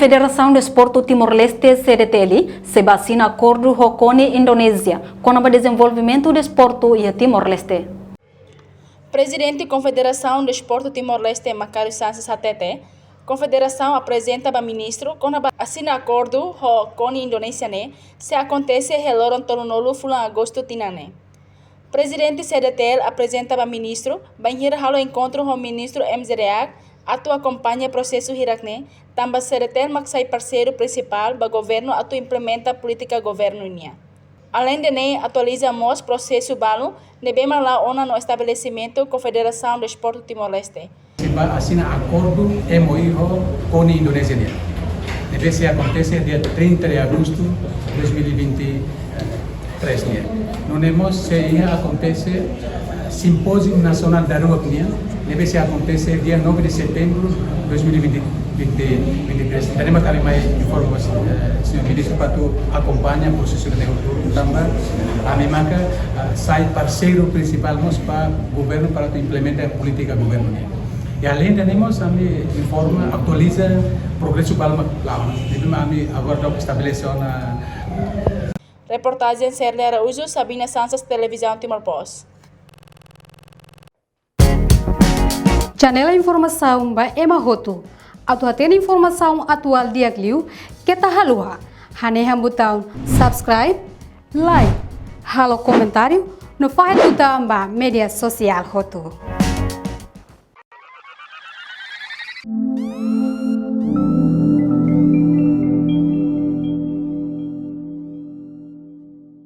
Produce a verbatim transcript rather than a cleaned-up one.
Federasaun Desportu Timor-Leste, C D T L, sei bá asina akordu ho KONI Indonézia kona-ba dezenvolvimentu desportu iha Timor-Leste. Prezidente Konfederasaun Desportu Timor-Leste, Macário Sanches, hatete, Konfederasaun aprezenta ba ministru kona-ba asina akordu ho KONI Indonézia ne'e sei akontese iha loron tolunulu fulan Agostu tinan ne'e. Prezidente C D T L aprezenta ba ministru, bainhira halo enkontru ho ministru M Z D A atu akompaña prosesu hirak ne'e, tanba C D T L mak sai parseiru prinsipál ba governu atu implementa polítika governu nian. Aleinde ne'e, atualiza mós prosesu balu ne'ebé mak la'o ona no estabelesimentu Konfederasaun Desportu Timor-Leste. Sei bá asina akordu M O U ho KONI Indonézia nian, ne'ebé sei akontese dia trinta de agosto de dois mil e vinte e três nian. Nune'e mós sei iha akontese, eh, simpóziu nasionál daruak nian, ne'ebé sei akontese dia nove de setembro de dois mil e vinte, vinte, vinte e três. Entaun ne'e mak ami mai informa, eh, señór ministru, para atu akompaña prosesu ne'e hotu, tanba ami maka, eh, sai parseiru prinsipál mós ba governu para atu implementa polítika governu nian. I aleinde ne'e mós ami informa, atualiza progresu balu mak la'o. Ne'ebé mak ami agora daudaun estabelese ona. Reportajen Serle Araújo, Sabina Sanches, Televizaun Timor Post. Janela informasaun ba ema hotu. Atu hatene informasaun atuál di'ak liu, keta haluha hanehan butaun subscribe, like, halo komentáriu, no fahe tutan ba média sosiál hotu.